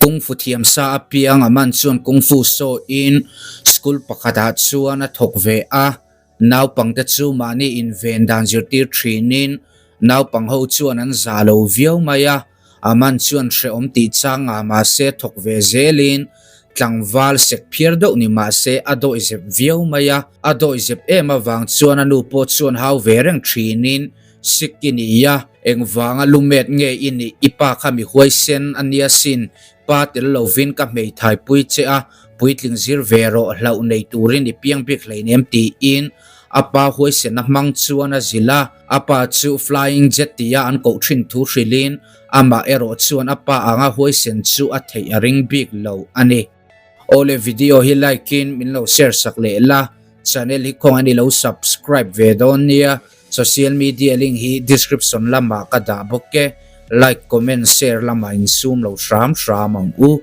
Kungfu thiam sa apiang a man chuan kungfu saw in school pakhatah chuan a thawk ve a, naupangte chu mahni inven dan zirtir thinin naupang ho chuan an zah lo viau mai a, a man chuan hrehawm tih chang ngah mahse thawk ve zelin tlangval sek phiar deuh ni mahse a dawihzep viau mai a, a dawihzep em avang chuan a nu pawh chuan hau ve reng thinin Sik i ni a, engvanga lumet nge i nih? I pa kha mi huaisen a nia sin, pa tel lovin ka hmeithai pui che a, puitling zir ve rawh hlauh nei turin i piang bik hleinem tiin a pa huaisen a hmang chuan a zilh a, a pa chu Flying Jet tia an koh thin thu hrilhin amah erawh chuan a pa anga huaisen chu a theih a ring bik lo a ni. Awle video hi like in min lo share sak leh la, channel hi khawngaih in i lo subscribe ve dawn nia. Social media link hi description lamah ka dah bawk e, like, comment, share lamah insum lo hram hram ang u.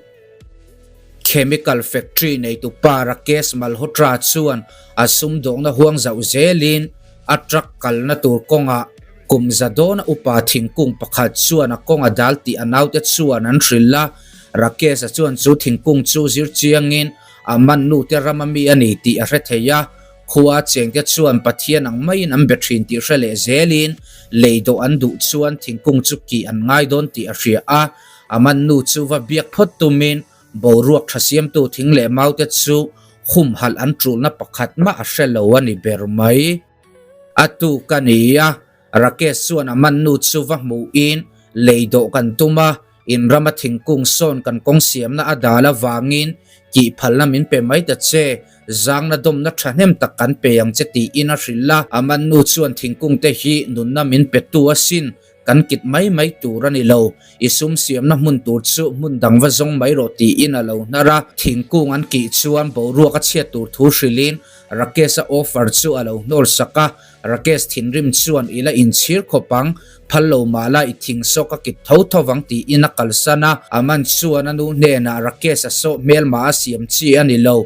Chemical factory neitu pa Rakesh Malhotra chuan a sumdawngna huang zauh zelin a truck kalna tur kawngah kum za dawna upa thingkung pakhat chuan a kawng a dal tih a naute chuan an hrilh a, Rakesh-a chuan chu thingkung chu zir chiangin a man nute rama mi a ni tih a hre thei a, Khua chengte chuan Pathian ang maiin an be thin tih hre leh zelin lei dawh an duh chuan thingkung chu kih an ngai dawn tih a hria a. A man nu chu va biak phawt tumin boruak tha siamtu thing leh maute chu humhalh an tulna pakhat mah a hre lo a ni ber mai. A tuk a ni a, Rakesh chuan a man nu chu va hmuhin lei dawh kan tum a, In rama thingkung sawn kan kawng siamna a dal avangin kih phalna min pe mai ta che, zangna dawmna thahnem tak kan pe ang che tiin a hrilh a. A man nu chuan thingkung te hi nunna min pe tu asin, kan kit mai mai tur a ni lo. I sum siamna hmun tur chu hmun dang va zawng mai rawh tiin a lo hnar a. Thingkung an kih chuan boruak a chhiat tur thu hrilhin Rakesh-a offer chu a lo hnawl sak a. Rakesh thinrim chuan i la inchhir khawp ang, phal lo mah la i thing sawk a kit tho tho vang tiin a kalsan a. Aman chuan a nu hnenah Rakesh a sawh hmel mah a siam chi a ni lo,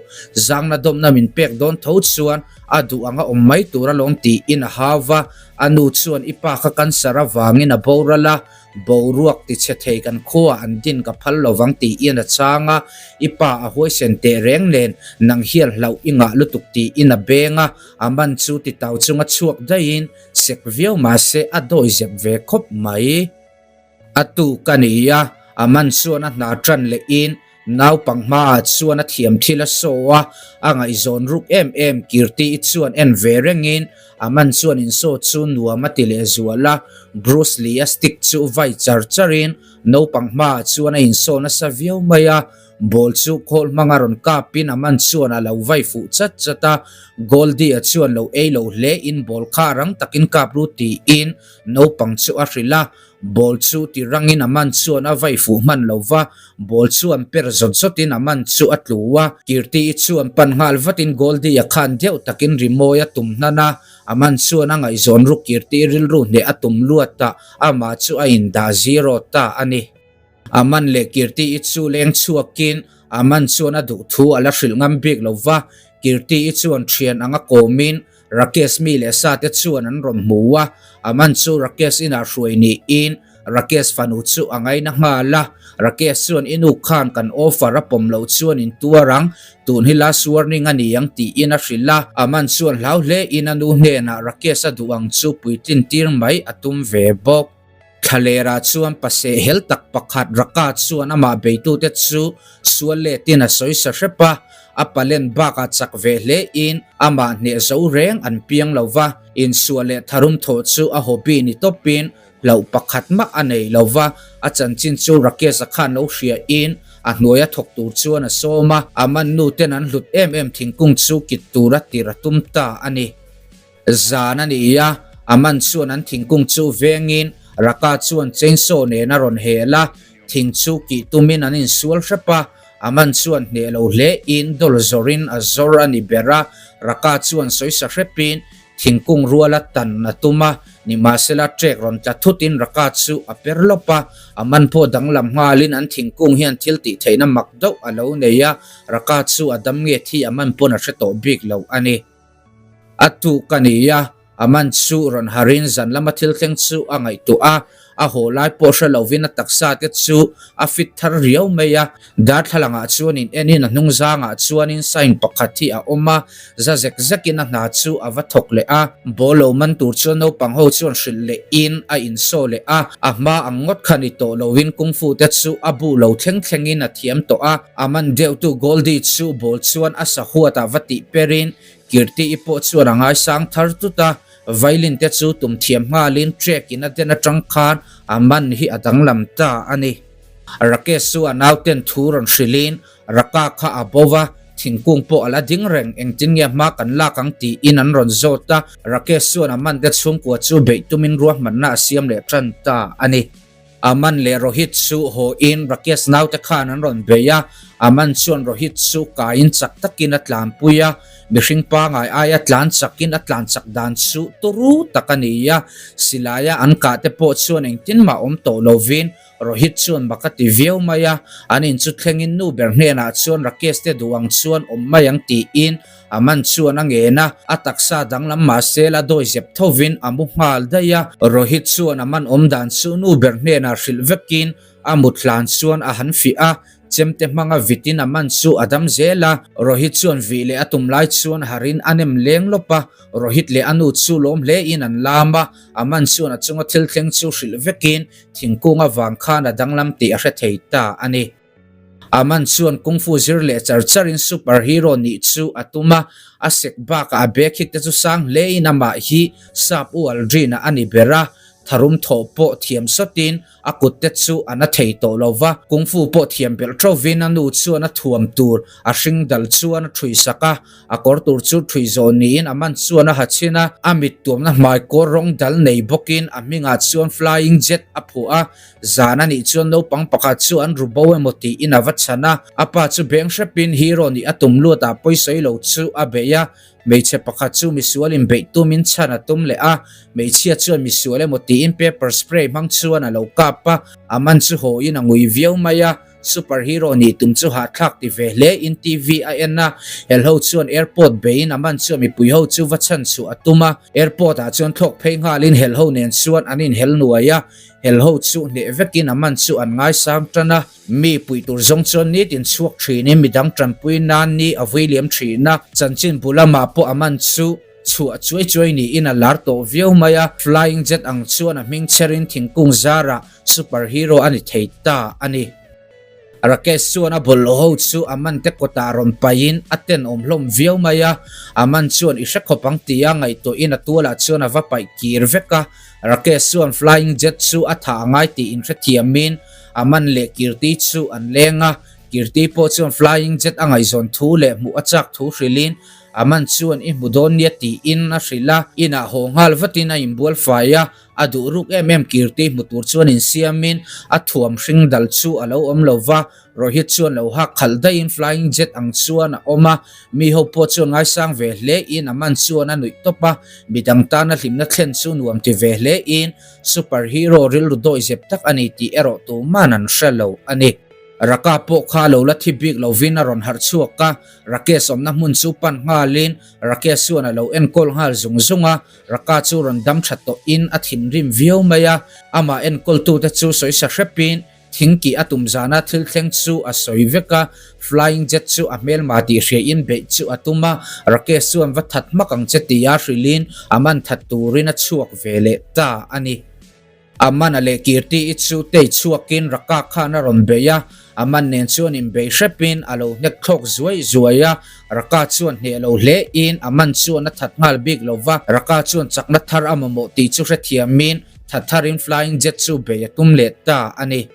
zangna dawmna min pek dawn tho chuan a duh anga awm mai tur alawm tiin a hau va. A nu chuan i pa kha cancer avangin a boral a, Boruak ti chhe thei kan khuaah an din ka phal lo vang tiin a chhang a, i pa a huaisen teh reng nen nang hian hlauh i ngah lutuk tiin a beng a, a man chu ti tau chunga chhuak daihin sek viau mahse a dawi zep ve khawp mai. A tuk a ni a, a man chuan a hna tan lehin Naupang hmaah chuan a thiam thil a saw a, a ngaihzawn ruk em em Kirti-i chuan en ve rengin a man chuan insaw chu nuam a ti leh zual a, Bruce Lee-a stick chu vai char charin naupang hmaah chuan a insaw nasa viau mai a, ball chu khawl hmanga rawn kapin a man chuan a lo vai fuh chat chat a, Goldie-a chuan lo ei lo hle in ball kha rang takin kap ru tiin naupang chu a hrilh a, Ball chu ti rangin a man chuan a vai fuh hman lo va, ball chuan per zawt zawtin a man chu a tlu a. Kirti-i chuan pan nghal vatin Goldie-a khan deuh takin rimawi a tum hnan a, a man chuan a ngaihzawn ruk Kirti-i rilru hneh a tum luat a, amah chu a indah zero ta a ni. A man leh Kirti-i chu leng chhuakin a man chuan a duh thu a la hrilh ngam bik lo va, Kirti-i chuan thian anga kawmin Rakesh mi leh sa te chuan an rawn hmu a, a man chu Rakesh inah hruai niin Rakesh fanu chu a ngaina nghal a, Rakesh chuan i nu khan kan offer a pawm loh chuan in tuar ang, tun hi last warning a ni ang tiin a hrilh a, a man chuan hlau hle in a nu hnenah Rakesh a duh ang chu puitlin tir mai a tum ve bawk. Thlalera chuan paseh hel tak pakhat Raka chuan amah beitute chu sual letin a sawi sa hrep a, a palen bakah chak ve hle in amah hneh zo reng an piang lo va, insual leh tharum thawh chu a hobby ni tawpin hlauh pakhat mah a nei lo va, a chanchin chu Rakesh-a khan lo hria in a hnuaia thawk tur chuan a sawm a, a man nu ten an hlut em em thingkung chu kit tura tir a tum ta a ni. Zan a ni a, a man chuan an thingkung chu vengin Raka chuan chainsaw nen a rawn hel a, thing chu kih tumin an insual hrep a, a man chuan hneh lo hle in dawl zawrin a zawr a ni ber a, Raka chuan sawisa hrepin thingkung ruala tan a tum a, nimahsela trek rawn tla thutin Raka chu a per lawp a, a man pawh danglam nghalin an thingkung hian thil tih theihna mak deuh a lo nei a, Raka chu a dam nge thi a man pawn a hre tawh bik lo a ni. A tuk a ni a, Aman chu rawn harin zan lama thil thleng chu a ngaihtuah a, a haw lai pawh hre lovin a taksa te chu a fit thar riau mai a. Darthlalangah chuan in enin a hnung zangah chuanin sign pakhat hi a awm a, za zek zekin a hna chu a va thawk leh a. Ball lo man tur chuan naupang ho chuan hrilh lehin a insaw leh a, a hma ang ngawt kha ni tawh lovin kungfu te chu a bu lo thleng thlengin a thiam tawh a. A man deuhtu Goldie chu ball chuan a sahuatah va tih perin Kirti-i pawh chuan a ngaisang thar tut a, violin te chu tum thiam nghalin track in a den atang khan a man hi a danglam ta a ni. Rakesh chu a nauten thu rawn hrilhin Raka kha a bo va, thingkung pawh a la ding reng, engtin nge hma kan lak ang tiin an rawn zawt a, Rakesh chuan a man te chhungkua chu beih tumin ruahmanna a siam leh tan ta a ni. Aman leh Rohit chu haw in Rakesh naute khan an rawn bei a, Aman chuan Rohit chu kaiin chak takin a tlanpui a, mihring pangai aia tlan chakin a tlan chak dan chu turu tak a ni a, silaia an kah te pawh chuan engtin mah awm tawh lovin Rohit chuan mak a ti viau mai a, an in chu thlengin nu ber hnenah chuan Rakesh te duh ang chuan awm mai ang tiin Aman chuan a ngen a, a taksa danglam mahse la dawi zep thovin a mu nghal daih a. Rohit chuan Aman awm dan chu nu ber hnenah hrilh vekin a mut hlan chuan a han fih a, chemte hmanga vitin Aman chu a dam zel a. Rohit chuan vih leh a tum lai chuan harin a nem leng lawp a, Rohit leh a nu chu lawm hlein an lam a, Aman chuan a chunga thil thleng chu hrilh vekin thingkung avang khan a danglam tih a hre thei ta a ni. Aman chuan kung fu zir leh char charin super hero nih chu a tum a, a sek bakah a bag hit te chu sang hlein amah hi sap u Aldrin-a a ni ber a, tharum thawh pawh thiam sawtin a kut te chu a na thei tawh lo va, kung fu pawh thiam belh ṭhovin a nu chuan a thuam tur a hring dal chuan a ṭhui sak a, a kawr tur chu ṭhui zawh niin Aman chuan a ha chhin a, a mit tuamna hmai kawr rawng dal nei bawkin a hmingah chuan Flying Jet a phuah a. Zan a nih chuan naupang pakhat chu an ru bo emaw tiin a va chhan a, a pa chu beng hrepin hero nih a tum lut a pawisawi lo chu a beih a, hmeichhe pakhat chu misual in beih tumin chhan a tum leh a, hmeichhia chuan misual emaw tiin pepper spray hmang chuan a lo kap a, a man chu haw in a ngui viau mai a. Super hero nih tum chu hahthlak ti ve hle in TV a en a, helho chuan airport beiin a man chuan mipui ho chu va chhan chhuah a tum a, airport ah chuan thlawk phei nghalin helho nen chuan an inhel nuai a, helho chu hneh vekin a man chu an ngaisang tan a, mi puih tur zawng chuan nitin chhuak thinin midang tanpui nan ni a vui liam thin a, chanchin bu lamah pawh a man chu chhuah chuai chuai niin a lar tawh viau mai a, flying jet ang chuan a hming chherin thingkung zarah Super hero a ni thei ta a ni. Rakesh chuan a bawlhhlawh ho chu a man te kawtah rawn paihin a tenawm hlawm viau mai a, a man chuan i hre khawp ang tia ngaihtuahin a tualah chuan a va paih kir vek a. Rakesh chuan flying jet chu a thah a ngai tih inhrethiamin a man leh Kirti chu an leng a, Kirti pawh chuan flying jet a ngaihzawn thu leh hmuh a chak thu hrilhin a man chuan i hmu dawn nia tiin a hrilh a, inah haw nghal vatin a inbual fai a. A duh ruk em em Kirti hmu tur chuan insiamin a thuam hring dal chu a lo awm lo va, Rohit chuan lo hak khalh daihin flying jet ang chuan a awm a, mi ho pawh chuan ngaisang ve hle in a man chuan a nuih tawp a, midang tana hlimna thlen chu nuam ti ve hle in super hero rilru dawi zep tak a ni tih erawh tuman an hre lo a ni. Raka pawh kha lo la thi bik lovin a rawn harh chhuak a, Rakesh awmna hmun chu pan nghalin Rakesh chuan a lo enkawl nghal zung zung a, Raka chu rawn dam tha tawhin a thinrim viau mai a, amah enkawltute chu sawi sa hrepin thingkih a tum zana thil thleng chu a sawi vek a, flying jet chu a hmelma tih hriain beih chu a tum a, Rakesh chuan va that hmak ang che tia hrilhin a man that turin a chhuak ve leh ta a ni. Amana leh Kirti-i chu tei chhuakin Raka khan a rawn bei a, Aman nen chuan inbei hrepin a lo hnek thlawk zuai zuai a, Raka chuan hneh lo hlein Aman chuan a that nghal bik lo va, Raka chuan chakna thar a mamawh tih chu hrethiamin that tharin flying jet chu bei a tum leh ta a ni.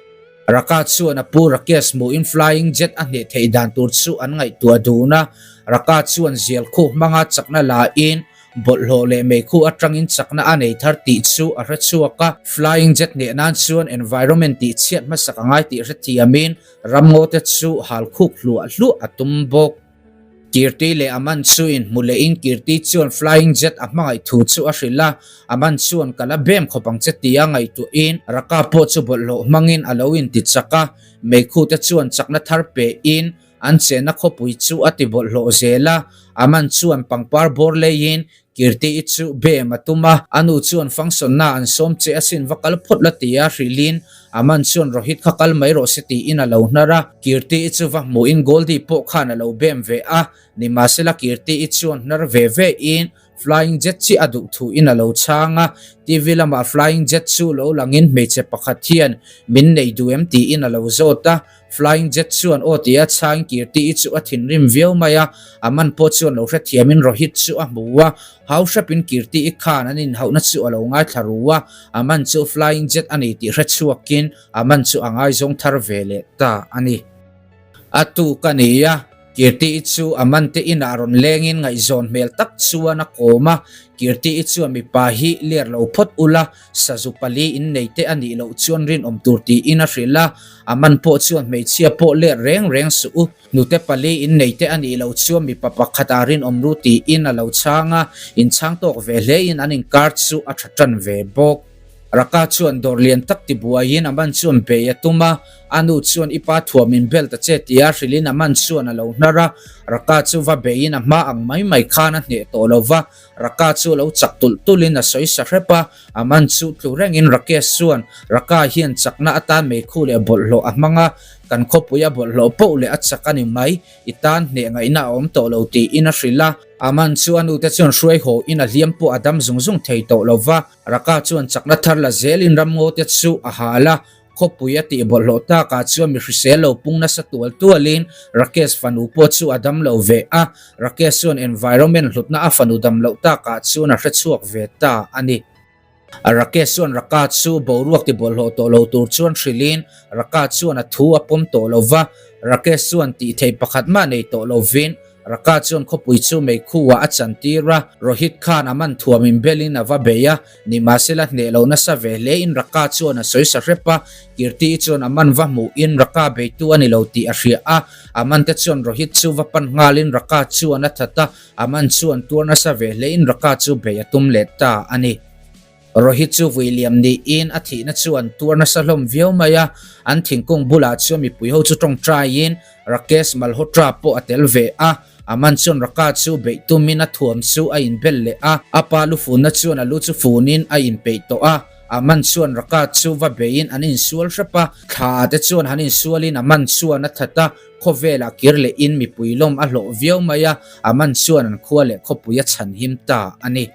Raka chuan a pu Rakesh hmuhin flying jet a hneh theih dan tur chu an ngaihtuah dun a, Raka chuan zial khuh hmanga chakna lain Bawlhhlawh leh meikhu atangin chakna a nei thar tih chu a hre chhuak a, flying jet hneh nan chuan environment tih chhiat hmasak a ngai tih hrethiamin ramngaw te chu hal khuk hluah hluah a tum bawk. Kirti leh Aman chu inhmu lehin Kirti chuan flying jet a hmangaih thu chu a hrilh a, Aman chuan ka la bem khawp ang che tia ngaihtuahin Raka pawh chu bawlhhlawh hmangin a lo inti chak a, meikhu te chuan chakna thar pehin. An chenna khawpui chu a ti bawlhhlawh zel a, Aman chuan pangpar bawr leiin Kirti-i chu bem a tum a, a nu chuan function-na an sawm che asin va kal phawt la tia hrilhin Aman chuan Rohit kha kal mai rawh se tiin a lo hnar a, Kirti-i chu va hmuhin Goldie pawh khan a lo bem ve a, nimahsela Kirti-i chuan hnar ve ve in Flying Jet chiah a duh thu in a lo chhang a, TV lamah Flying Jet chu lo langin hmeichhe pakhat hian min nei duh em tiin a lo zawt a, Flying Jet chuan aw tia chhang Kirti-i chu a thinrim viau mai a, a man pawh chuan lo hrethiamin Rohit chu a hmu a, hau hrepin Kirti-i khan an inhauhna chu a lo ngaithla ru a, a man chu Flying Jet a ni tih hrechhuakin a man chu a ngaizawng thar ve leh ta a ni. A tuk a ni a, Kirti-i chu a man te inah rawn lengin ngaihzawn hmel tak chuan a kawm a, Kirti-i chuan mipa hi ler lo phawt ula, Sazu pali innei te a nih loh chuan rinawm tur tiin a hrilh a, a man pawh chuan hmeichhia pawh let reng reng suh u. Hnute pali innei te a nih loh chuan mipa pakhat ah rinawm ru tiin a lo chhang a, inchhang tawk ve hlein an inkar chu a tha tan ve bawk. Raka chuan dawr lian tak tibuaiin a man chuan bei a tum a, a nu chuan i pa thuam in bel ta che tia hrilhin a man chuan a lo hnar a, Raka chu va beiin a hma ang mai mai khan a hneh tawh lo va, Raka chu lo chak tulh tulhin a sawi sa hrep a, a man chu tlu rengin Rakesh chuan Raka hian chakna atan meikhu leh bawlhhlawh a hmang a, kan khawpui a bawlhhlawh poh leh a chak a ni mai, i tan hneh ngaihna a awm tawh lo tiin a hrilh a. A man chu a nute chuan hruai haw in a hliam pawh a dam zung zung thei tawh lo va, Raka chuan chakna thar la zelin ramngaw te chu a hal a, Khawpui a tih bawlhhlawh takah chuan mi hrisel lo pung nasa tual tualin Rakesh fanu pawh chu a dam lo ve a, Rakesh chuan environment hlutna a fanu dam loh takah chuan a hre chhuak ve ta a ni. Rakesh chuan Raka chu boruak ti bawlhhlawh tawh lo tur chuan hrilhin Raka chuan a thu a pawm tawh lo va, Rakesh chuan tih theih pakhat mah nei tawh lovin Raka chuan khawpui chu meikhu-ah a chantir a, Rohit khan a man thuam in belin a va bei a, nimahsela hneh lo nasa ve hle in Raka chuan a sawi sa hrep a, Kirti-i chuan a man va hmuh in Raka beitu a ni lo tih a hria a, a man te chuan Rohit chu va pan nghal in Raka chuan a that a, a man chuan tuar nasa ve hle in Raka chu bei a tum leh ta a ni. Rohit chu vui liam niin a thihna chu an tuar nasa hlawm viau mai a, an thingkung bulah chuan mipui ho chu tawngtaiin Rakesh Malhotra pawh a tel ve a, a man chuan Raka chu beih tumin a thuam chu a inbel leh a, a pa lu funna chuan a lu chu funin a inpeih tawh a, a man chuan Raka chu va beihin an insual hrep a, thla te chuan han insualin a man chuan a that a, khawvelah kir lehin mipui lawm a hlawh viau mai a, a man chuan an khua leh khawpui a chhanhim ta a ni.